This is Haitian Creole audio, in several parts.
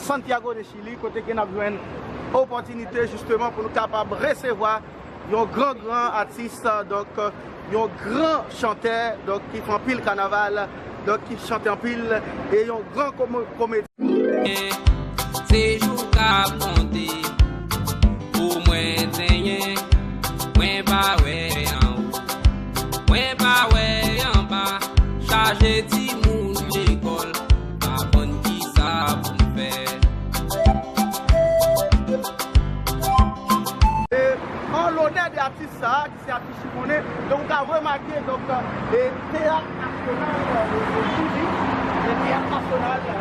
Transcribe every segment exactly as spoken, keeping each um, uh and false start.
Santiago de Chili, kote ke n ap jwenn opòtinite jisteman pou nou kapab resevwa yon gran, gran atis, donk, yon gran chantè, donk, ki fè anpil kanaval, donk, ki chante anpil, e yon gran komo-, komedyen. Se jou k ap konte pou mwen tenyen, mwen pa wè anwo, mwen pa wè anba, chaje timoun lekòl, pa konn kisa pou m fè. E an lonè de atis sa a, ki se atis chifonnen, donk ou ka remake, donk, e, teyat nasyonal, e, e, Chili, e, teyat nasyonal, e,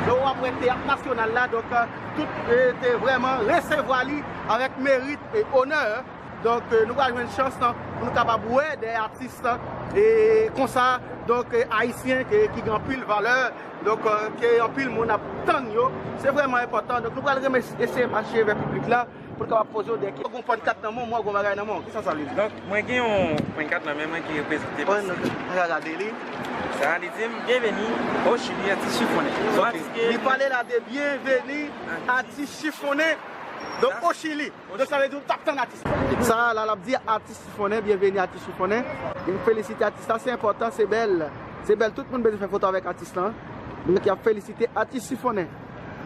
donk w ap wè teyat nasyonal la, donk, e, tout, e, te vrèman resevwa li avèk merit e onè. Donk, e, nou pral jwenn chans lan pou nou kapab wè de atis, e, konsa, donk, e, ayisyen ke, ki gen anpil valè, donk, e, ke anpil moun ap tann yo. Se vrèman enpòtan. Donk, nou pral remèsye, eseye mache vè piblik la pou nou kapab poze yo de kesyon. Ou gon pannkat nan men w, mwen gon bagay nan men w. Kisa sa vle di? Donk, mwen gen yon pannkat nan men mwen ki reprezante Pastèk. Mwen ka gade li. Sa a, li di m, byenveni o Chili, atis chifonnen. Ok. Li pale la de byenveni, atis chifonnen. Donk, o Chili. Donk, sa vle di ou t ap tann atis la. Sa a, la, l ap di atis chifonnen, byenveni atis chifonnen. Li felisite atis la, se enpòtan, se bèl. Se bèl, tout moun bezwen fè foto avèk atis lan. Donk, y ap felisite atis chifonnen.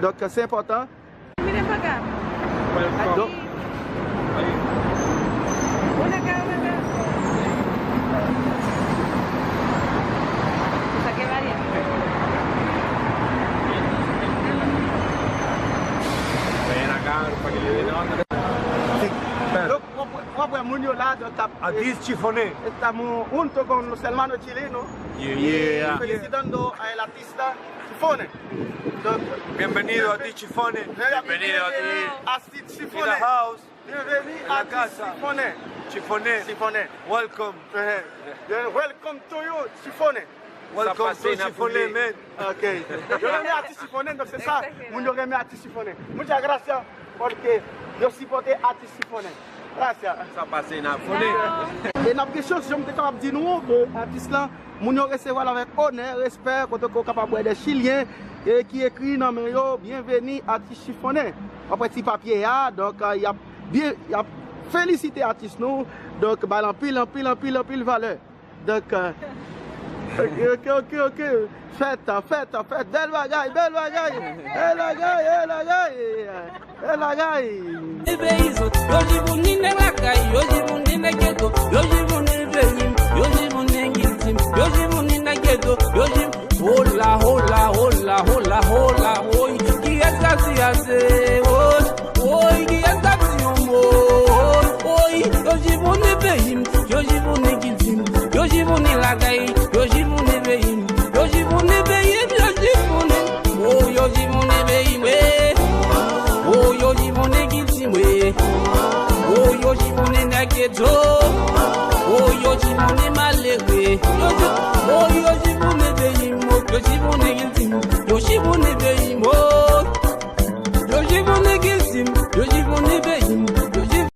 Donk, se enpòtan. Mira pa acá. Welcome. Aquí. Ven acá, ven acá. Saqué varias. Ven acá, pa que le den. Donk, w ap wè moun yo la, donk, t ap, atis chifonnen. Estamos junto con los hermanos chilenos. Yeah. Felicitando a el artista. Chifonnen. Donk, bienvenido a ti chifonnen. Bienvenido a ti. Atis chifonnen. In the house. Bienveni a ti chifonnen. Chifonnen. Chifonnen. Welcome. Eh, eh. Welcome to you, chifonnen. Welcome to chifonnen, man. Ok. Yo renmen atis chifonnen, donk se sa. Moun yo renmen atis chifonnen. Muchas gracias, porque yo sipòte atis chifonnen. Gracias. Sa pase nan fonnen. E n ap gen chans, jan m te kapab di nou, ke atis lan, moun yo resevwa l avèk onè, respè, kote ke w kapab wè de Chilyen, e ki ekri nan men yo, byenveni atis chifonnen. W ap wè ti papye a, donk, y ap byen, y ap felisite atis nou, donk, ba l anpil, anpil, anpil, anpil valè. Donk, ok, ok, ok, ok. Fèt, fèt, fèt. Bèl bagay, bèl bagay. Bèl bagay, bèl bagay. Bèl bagay. Ti peyizan, yo jwenn moun ki nan lakay, yo jwenn moun ki nan geto, yo jwenn moun ki peyi m, yo jwenn moun ki kilti m, yo jwenn moun ki nan geto, yo jwenn. Hola, hola, hola, hola, hola, oy, kiyès ka di ase, oy, oy, kiyès ka di yon mo, oy, oy, yo jwenn moun ki peyi m, yo jwenn moun ki kilti m, yo jwenn moun ki lakay, yo jwenn moun ki peyi m. Yo jwenn moun peyi m, yo jwenn moun. Oh, yo jwenn moun peyi m, eh. Oh, yo jwenn moun kilti m, eh. Oh, yo jwenn moun nèg geto. Oh, yo jwenn moun malere. Yo jwenn, oh, yo jwenn moun peyi m, oh, yo jwenn moun